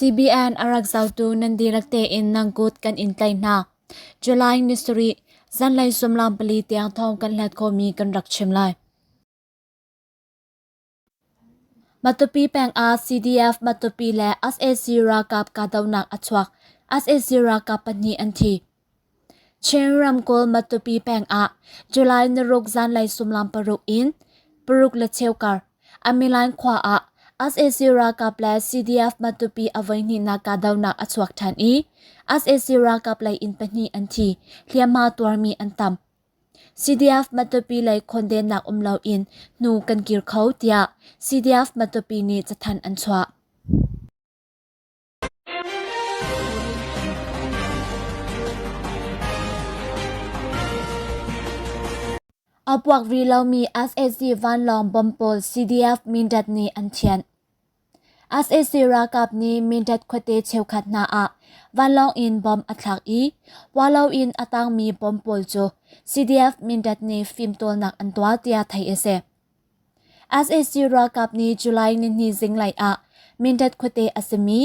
CBN a rak zohtu nan dihlak tein nan kut kan in tlaih hna. July ni sarih, zanlei suimilam pali tiang thawng kan hlat khawhmi kan rak chim lai. Matupi peng ah CDF Matupi le sac ralkap kahdohnak a chuak. Sac ralkap pahnih an thi. Chin ramkulh Matupi peng ah July naruk zanlei suimilam paruk in paruk le cheu kar Amilan khua ah sac ralkap le CDF Matupi a voihnihnak kahdohnak a chuak ṭhan i sac ralkap lei in pahnih an thi, hliamhma tuarmi an tam. CDF Matupi lei khawndennak um loin hnu kan kir kho tiah CDF Matupi nih cathanh an chuah. A puak rih lomi sac vanlawng bomb pawl CDF Mindat nih an thianh. Sac ralkap nih Mindat khuate cheukhat hna ah vanlawng in bomb a thlak i puahlo in a tangmi bomb pawl cu CDF Mindat nih fimtawlnak an tuah tiah theih a si. Sac ralkap nih July nihnih zinglei ah Mindat khuate a simi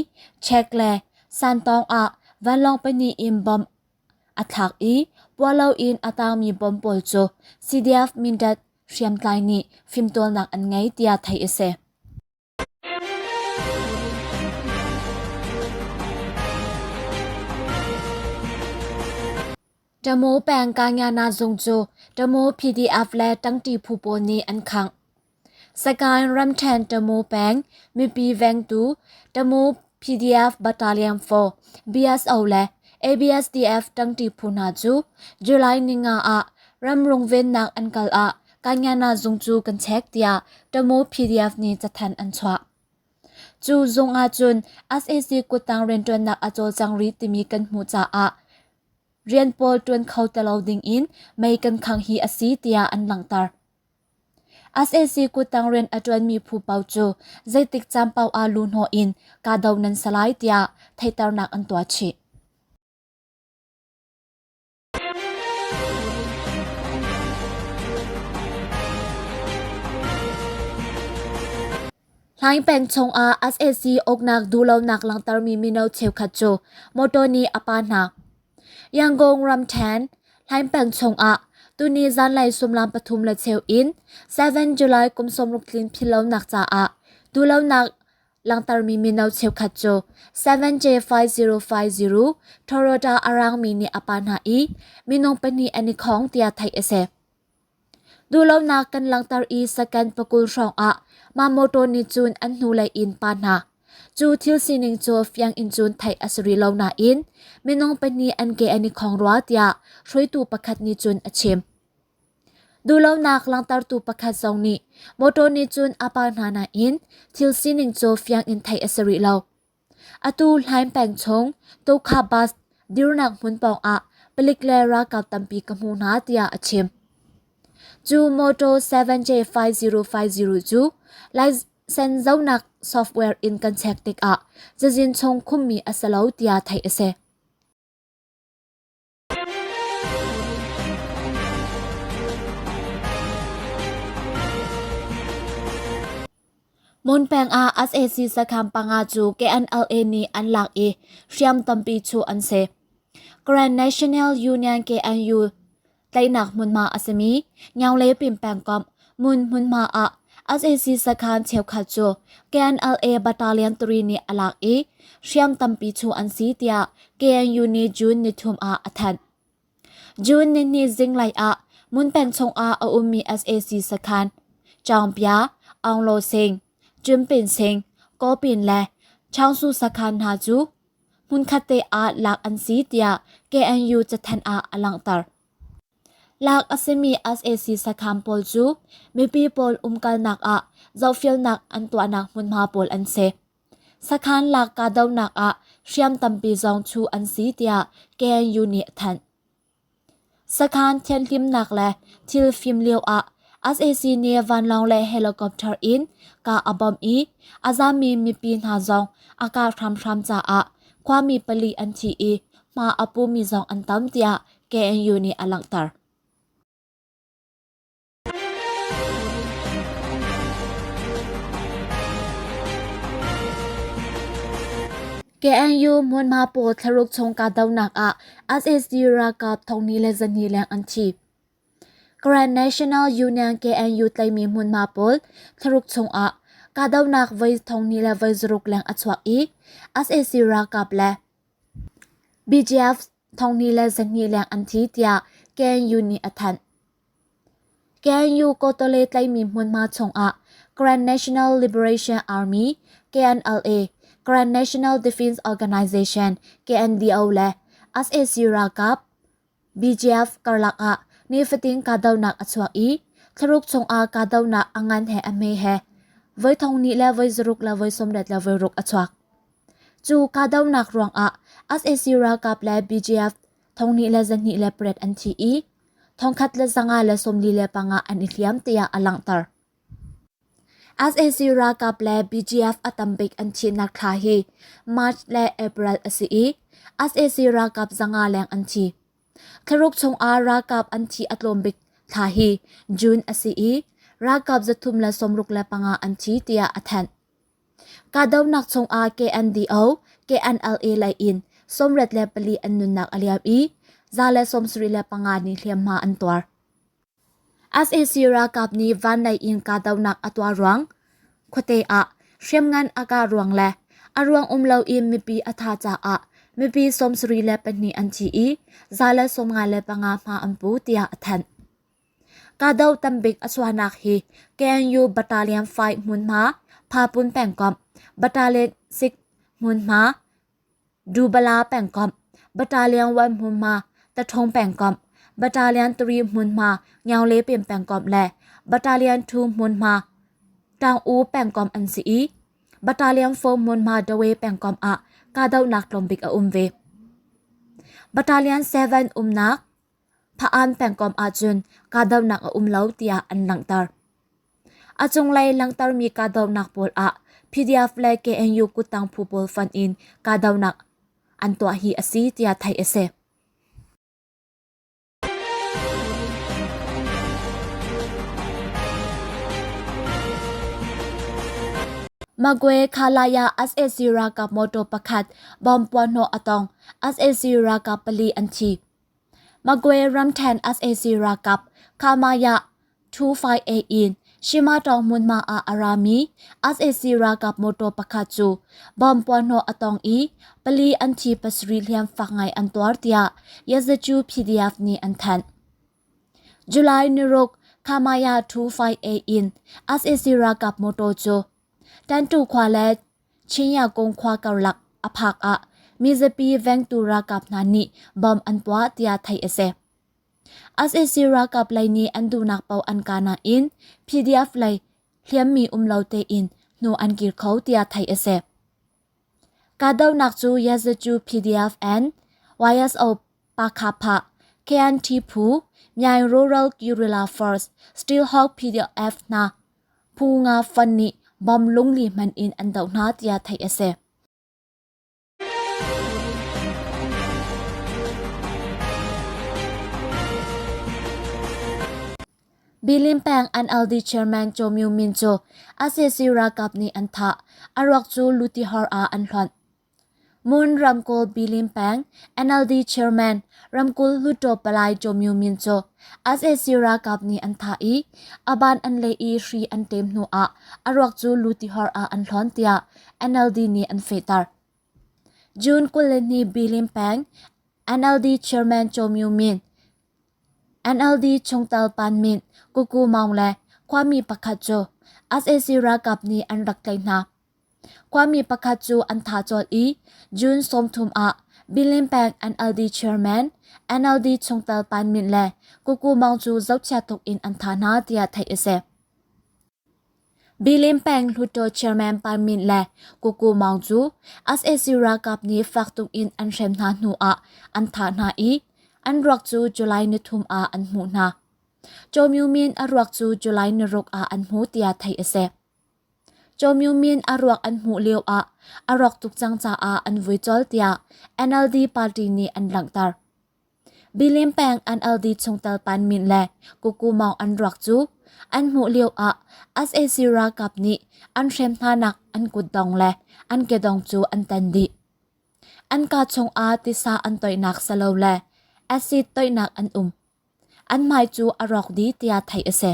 Czech le Santawng ah vanlawng pahnih in bomb a thlak i puahlo in a tangmi bomb pawl cu CDF Mindat hriamtlai nih fimtawlnak an ngei tiah theih a si. Tamu peng Kanyana zung cu Tamu PDF le tangṭi phu pawl nih an khangh. Sagaing ramṭhen Tamu peng mipi vengtu Tamu PDF Battalion 4 BSO le ABSDF tangṭi phu hna cu July ninga ah ram rungvennak an kal ah Kanyana zung cu kan check tiah Tamu PDF nih cathanh an chuah. Cu zung ahcun sac kuttang rianṭuannak a cawlcang rih timi kan hmuh caah rian pawl ṭuan kho ti lo dingin mei kan khangh hi a si tiah an langhter. Sac kuttang rian a ṭuanmi phu paoh cu zeitik caan paoh ah luhhnawh in kahdo nan si lai tiah theihternak an tuah chih. Hlaing peng chungah sac uknak duhlonak langhtermi mino cheukhat cu motor nih a pa hna. Yangon ramṭhen Hlaing peng chungah tuni zanlei suimilam pathum le cheu in 7 July kum sawmruk tlin philhlonak caah duhlonak langhtermi mino cheukhat cu 7J5050 Toyota a rangmi nih a pa hna i minung pahnih an i khong tiah theih a si. Duhlonak kan langhter i second pakul hrawng ah mah motor nih cun an hnulei in pa hna. Cu thil sining cu fiang in cun theih a si rih lo nain minung pahnih an ke an i khong rua tiah hruaitu pakhat nih cun a chim. Duhlonak langhtertu pakhat zong nih motor nih cun a par hna nain thil sining cu fiang in theih a si rih lo. Atu Hlaing peng chung Tokha bus dirnak hmun pawng ah palik le ralkap tampi ka hmu hna tiah a chim. Cu motor 7J5050 cu Laisen zohnak software in kan check tikah cazin chung khummi a si lo tiah theih a si. Mon peng ah sac sakhan panga cu KNLA nih an lak i hriam tampi chuh an si. Karen National Union KNU tlaihnak hmunhma a simi Nyaung Pin pengkomh Mun hmunhma ah sac sakhan cheukhat cu KNLA Battalion 3 nih a lak i hriam tampi chuh an si tiah KNU nih June nithum ah a thanh. June nihnih zinglei ah Mun peng chungah a ummi sac sakhan Chaungpia, Aunglaw Sing, Cunpin Sing, Kawpin le Chaungsu sakhan hna cu hmunkhat te ah lak an si tiah KNU cathanh ah a langhter. Lak a simi sac sakhan pawl cu mipi pawl umkalnak ah zohfelnak an tuahnak hmunhma pawl an si. Sakhan lak kahdohnak ah hriam tampi zong chuh an si tiah KNU nih a thanh. Sakhan thianhlimnak le thil fim lio ah Sac nih vanlawng le helicopter in kah a bawmh i a zaammi mipi hna zong a kah hramhram caah khuami pali an thi i hma a pumi zong an tam tiah KNU nih a langhter. KNU hmunhma pawl thlaruk chung kahdohnak ah sac ralkap thonghnih le zahnih leng an thi. Karen National Union KNU tlaihmi hmunhma pawl thlaruk chungah kahdohnak voi thonghnih le voi zaruk leng a chuak i sac ralkap le BGF thonghnih le zahnih leng an thi tiah KNU nih a thanh. KNU Kawtawle tlaihmi hmunhma chungah Karen National Liberation Army KNLA, Karen National Defense Organization KNDO le sac ralkap BGF karlak ah nifatin kahdohnak a chuak i thlaruk chungah kahdohnak a ngan he a hme he voi thong hnih le voi zaruk le voi sawmriat le voi ruk a chuak. Cu kahdohnak ruangah sac ralkap le BGF thonghnih le zahnih le pariat an thi i thongkhat le zanga le 45 an i hliam tiah a langhter. Sac ralkap le BGF a tambik an thihnak thla hi March le April a si i sac ralkap zanga leng an thi. Thlaruk chungah ralkap an thih a tlawm bik thla hi June a si i ralkap 365 an thi tiah a thanh. Kahdohnak chungah KNDO, KNLA lei in 94 an nunnak a liam i 175 nih hliamhma an tuar. Sac ralkap nih vanlei in kahdohnak a tuah ruang, khuate ah hriamngan a kah ruang le a ruang um loin mipi a thah caah mipi 74 an thi i 155 hma an pu tiah a thanh. Kahdoh tambik a chuahnak hi KNU Battalion 5 hmunhma, Phapun pengkomh, Battalion 6 hmunhma, Dubala pengkomh, Battalion 1 hmunhma, Taṭhung pengkomh, Battalion 3 hmunhma, Nyaunglepin pengkomh le Battalion 2 hmunhma, Taung-U pengkomh an si i Battalion 4 hmunhma Dawe pengkomh ah kahdohnak tlawmbik a um ve. Battalion 7 umnak Pha-an pengkomh ahcun kahdohnak a um lo tiah an langhter. A cunglei langhtermi kahdohnak pawl ah PDF le KNU kuttang phu pawl fonh in kahdohnak an tuah hi a si tiah theih a si. Magwe Khalaya sac ralkap motor pakhat bomb puahhnawh a tong. Sac ralkap pali an thi. Magwe ramṭhen sac ralkap Khamaya 258 in Shimatawng hmunhma ah a rami sac ralkap motor pakhat cu bomb puahhnawh a tong i pali an thi pasarih hliam fak ngai an tuar tiah Yazachu PDF nih an thanh. July niruk Khamaya 258 in sac ralkap motor cu Tantu khua le Chinyakung khua karlak a phak ah mizapi vengtu ralkap hna nih bomb an puah tiah theih a si. Sac ralkap lei nih an duhnak paoh an kah nain PDF lei hliammi um lo tein hnu an kir kho tiah theih a si. Kahdohnak cu Yazacu PDF and YSO Pakhapha, KNT phu, Myaing Rural Guerrilla Force, Steelhawk PDF hna phu nga fund nih bomb lungli hman in an doh hna tiah theih a si. Bilin peng NLD chairman Cho Myo Min cu sac ralkap nih an thah. A ruak cu Lutihor ah an hlonh. Mun ramkulh Bilin peng NLD chairman ramkulh Hluttaw Palai Cho Myo Min cu sac ralkap nih an thah i a ban an leh i hri an ṭem hnu ah a ruak cu Lutihor ah an hlonh tiah NLD nih an fehter. June 22 Bilin peng NLD chairman Cho Myo Min NLD chungtel Pan Min, Kuku Maung le khuami pakhat cu sac ralkap nih an rak tlaih hna. Khuami pakhat cu an thah colh i June 30 ah Bilin peng NLD chairman, NLD chungtel Pan Min le Kuku Maung cu zohchia tuk in an thah hna tiah theih a si. Bilin peng Hluttaw chairman Pan Min le Kuku Maung cu sac ralkap nih fak tuk in an hrem hna hnu ah an thah hna i an ruak cu July nithum ah an hmuh hna. Kyaw Myo Min a ruak cu July ni ruk ah an hmu tiah theih a si. Kyaw Myo Min a ruak an hmuh lio ah a rawk tuk cang caah an vui colh tiah NLD party nih an langhter. Bilim peng NLD chungtel Pan Min le Kuku Maung an ruak cu an hmuh lio ah sac ralkap nih an hrem hnanak an kutdong le an kedong cu an tan dih. An kaa chungah tisa an toihnak silole acid toihnak an um. An hmai cu a rawk dih tiah theih a si.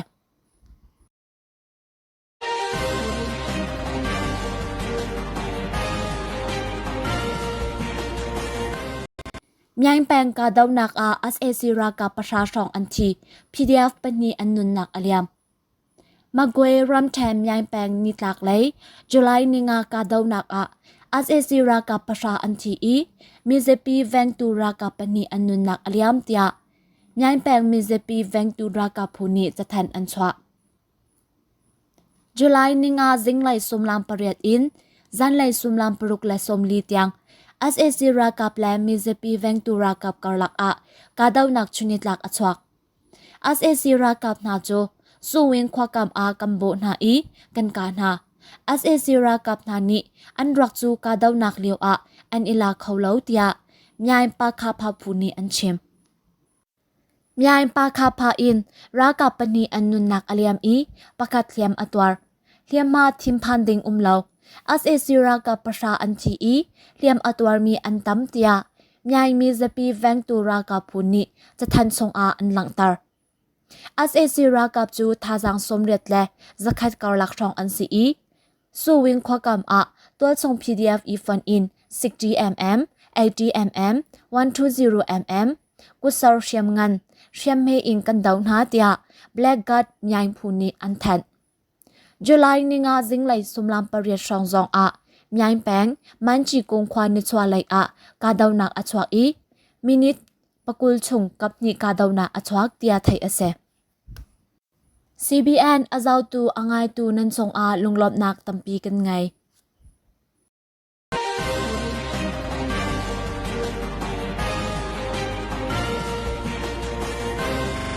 Myaing peng kahdohnak ah sac ralkap pahra hrawng an thi, PDF pahnih an nunnak a liam. Magwe ramṭhen Myaing peng nitlaklei July ninga kahdohnak ah sac ralkap pahra an thi i mizapi vengtu ralkap pahnih an nunnak a liam tiah Myaing peng mizapi vengtu ralkap phu nih cathanh an chuah. July ninga zinglei sumlam pariat in zanlei sumlam 6:40 tiang sac ralkap le mizapi vengtu ralkap karlak ah kahdohnak chunitlak a chuak. Sac ralkap hna cu Suwin khuakam ah kan bawh hna i kan kah hna. Sac ralkap hna nih an ruak cu kahdohnak lio ah an i la kho lo tiah Myaing Pakhapha phu nih an chim. Myaing Pakhapha in ralkap pahnih an nunnak a liam i pakhat hliam a tuar. Hliamhma thinphan ding um lo. Sac ralkap pahra an thi i hliam a tuarmi an tam tiah Myaing mizapi vengtu ralkap phu nih cathanh chungah an langhter. Sac ralkap cu thazaang 80 le zakhat karlak hrawng an si i Suwing khuakam ah tualchung PDF i fonh in 60mm, 80mm, 120mm, kutsar hriamngan, hriamhme in kan doh hna tiah Black Guard Myaing phu nih an thanh. July ninga zinglei sumlam pariat hrawng zong ah Myaing peng Manci kung khua nichuahlei ah kahdohnak a chuak i minute pakul chung kaphnih kahdohnak a chuak tiah theih a si. CBN a zohtu a ngaitu nan cungah lunglawmhnak tampi kan ngei.